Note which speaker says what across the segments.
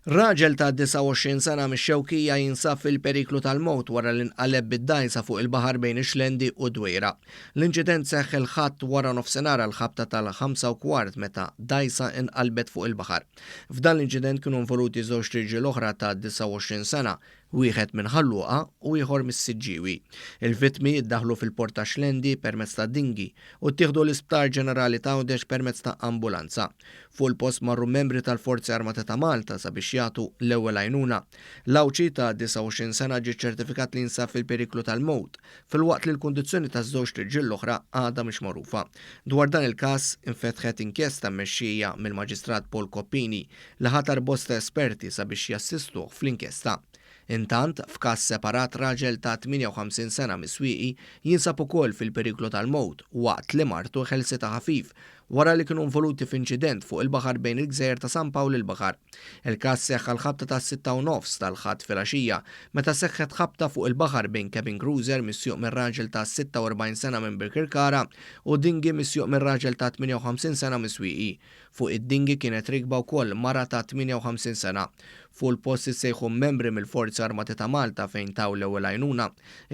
Speaker 1: Raġel ta' 29 sena mix-Xewkija jinsab fil-periklu tal-mewt wara li nqaleb bid-dgħajsa fuq il-baħar bejn ix-Xlendi u d-Dwejra. L-inċident seħħ il-Ħadd wara nofsinhar għall-ħabta tal-ħamsa u kwart meta dgħajsa nqalbet fuq il-baħar. F'dan l-inċident kienu involuti żewġt irġiel oħra ta' 29 sena, wieħed minn Ħal Luqa u ieħor mis-Siġġiewi. Il-vittmi ddaħħlu fil-Port tax-Xlendi permezz ta' dinghy u ttieħdu l-Isptar Ġenerali t'Għawdex permezz ta' ambulanza. Fuq il-post marru membri tal-Forzi Armati ta' Malta sabiex jagħtu l-ewwel għajnuna. L-Għawdxi ta' 29 sena ġie ċċertifikat li jinsab fil-periklu tal-mewt, filwaqt li l-kundizzjoni taż-żewġt irġiel l-oħra għadha mhix magħrufa. Dwar dan il-każ, infetħet inkjesta mmexxija mill-Maġistrat Paul Coppini li ħatar bosta esperti sabiex jassistuh fl-inkjesta. Intant, f'każ separat raġel ta' 58 sena mis-Swieqi jinsab ukoll fil-periklu tal-mewt waqt li martu ħelsitha ħafif wara li kienu involuti f'inċident fuq il-baħar bejn il-gżejjer ta' San Pawl il-Baħar. Il-każ seħħ għall-ħabta tas-sitta u nofs tal-Ħadd filgħaxija meta seħħet ħabta fuq il-baħar bejn cabin cruiser misjuq minn raġel ta' 46 sena minn Birkirkara u dinghy misjuq minn raġel ta' 58 sena mis-Swieqi. Fuq id-dinghy kienet riekba wkoll mara ta' 58 sena. Fuq il-post issejħu membri mill-Forzi Armati ta' Malta fejn taw l-ewwel għajnuna.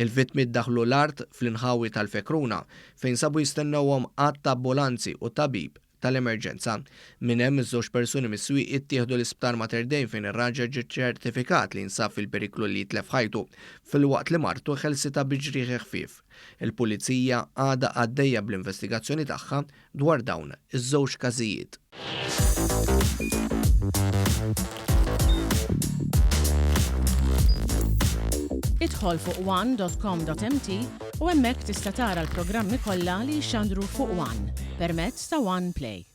Speaker 1: Il-vittmi ddaħħlu l-art fl-inħawi tal-Fekruna, fejn sabu jistennewhom għadd ta' ambulanzi u tabib tal-emerġenza. Minn hemm iż-żewġ persuni mis-Swieqi ttieħdu l-Isptar Mater Dei fejn ir-raġel ġie ċċertifikat li jinsab fil-periklu li jitlef ħajtu, filwaqt li martu ħelsitha bi ġrieħi ħfief. Il-Pulizija għadha għaddejja bl-investigazzjoni tagħha dwar dawn iż-żewġ każijiet.
Speaker 2: Idħol fuq one.com.mt u hemmhekk tista' tara l-programmi kollha li jixxandru fuq One permezz ta' One Play.